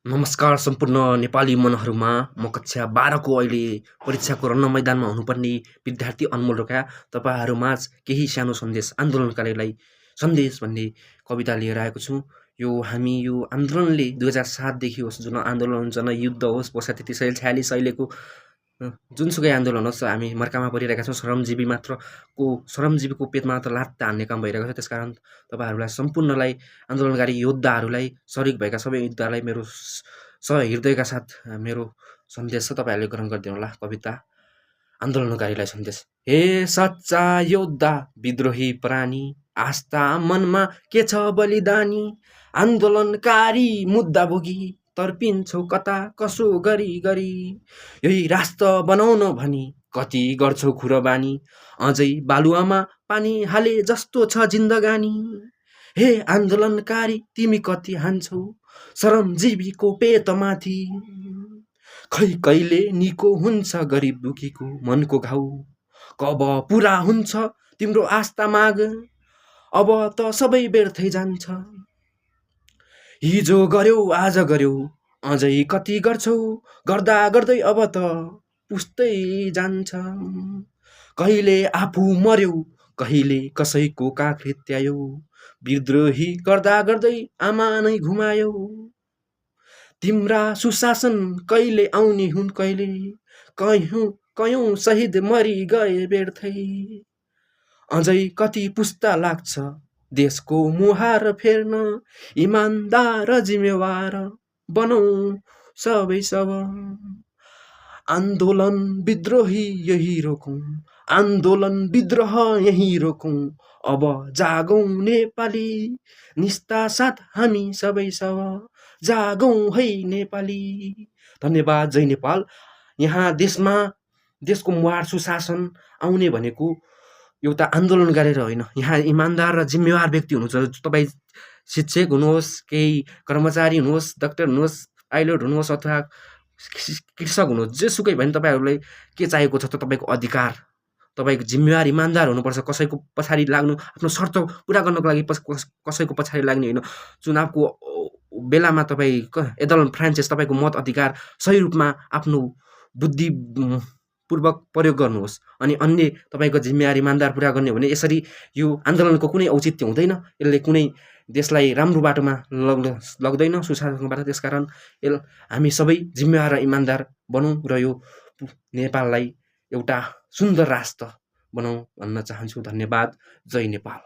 नमस्कार सम्पूर्ण नेपाली मनहरूमा म कक्षा 12 को अहिले परीक्षाको रण मैदानमा हुनुपर्ने विद्यार्थी अनमोल रोका तपाईहरुमाझ केही सानो सन्देश आन्दोलनकारीलाई सन्देश भन्ने कविता लिएर आएको छु। यो आन्दोलनले 2007 देखि होस् जुन आन्दोलन जनयुद्ध होस् वर्ष 3346 अहिलेको जुनसुकै आन्दोलन होस् हामी मर्कामा परिरहेका छौँ। श्रमजीवीको पेटमा मात्र लात्ता हान्ने काम भइरहेको छ। त्यसकारण तपाईहरुलाई सम्पूर्णलाई आन्दोलनकारी योद्धाहरूलाई शरीक भएका सबै योद्धालाई मेरो सहृदयका साथ मेरो सन्देश छ। तपाईहरुले ग्रहण गरिदिनु होला। कविता आन्दोलनकारीलाई सन्देश। हे सच्चा योद्धा विद्रोही प्राणी, आस्था मनमा के छ बलिदानी, आन्दोलनकारी मुद्दा बोगी तर्पिन्छौ कता कसो गरी गरी, यही राष्ट्र बनाउन भनी कति गर्छौ खुरबानी, अझै बालुवामा पानी हाले जस्तो छ जिन्दगानी। हे आन्दोलनकारी तिमी कति हान्छौ श्रमजीवीको पेटमाथि, खै कहिले निको हुन्छ गरिब दुखीको मनको घाउ, कब पुरा हुन्छ तिम्रो आस्था माग, अब त सबै व्यर्थै जान्छ, हिजो गर्यौ आज गर्यौ अझै कति गर्छौ, गर्दा गर्दै अब त पुस्दै जान्छ, कहिले आफू मर्यौ कहिले कसैको काख रित्यायौ, विद्रोही गर्दा गर्दै आमा नै घुमायौ, तिम्रा सुशासन कहिले आउने हुन् कहिले, कयौं शहीद मरि गए व्यर्थै, अझै कति पुस्ता लाग्छ देशको मुहार फेर्न, इमानदार जिम्मेवार बनौ सबै सब, आन्दोलन विद्रोही यही रोकौं, आन्दोलन विद्रोह यही रोकौं, अब जागौं नेपाली निष्ठा साथ हामी सबै सब, जागौं है नेपाली। धन्यवाद। जय नेपाल। यहाँ देशको मुहार सुशासन आउने भनेको एउटा आन्दोलन गरेर होइन, यहाँ इमानदार र जिम्मेवार व्यक्ति हुनुहुन्छ। तपाईँ शिक्षक हुनुहोस्, केही कर्मचारी हुनुहोस्, डाक्टर हुनुहोस्, पाइलट हुनुहोस् अथवा कृषक हुनुहोस्, जेसुकै भने तपाईहरुलाई के चाहिएको छ त तपाईको अधिकार, तपाईको जिम्मेवार इमानदार हुनुपर्छ। कसैको पछाडि लाग्नु, आफ्नो शर्त पुरा गर्नको लागि कसैको पछाडि लाग्ने होइन। चुनावको बेलामा तपाई एदल फ्रान्सेस तपाईको मत अधिकार सही रूपमा आफ्नो बुद्धि पूर्वक प्रयोग गर्नुहोस्, अनि अन्य तपाईको जिम्मेवारी इमानदार पुरा गर्ने भने यसरी यो आन्दोलनको कुनै औचित्य हुँदैन, यसले कुनै देशलाई राम्रो बाटोमा लग्दैन सुशासनबाट। त्यसकारण हामी सबै जिम्मेवार र इमानदार बनौं र यो नेपाललाई एउटा सुन्दर राष्ट्र बनाऊँ भन्न चाहन्छु। धन्यवाद। जय नेपाल।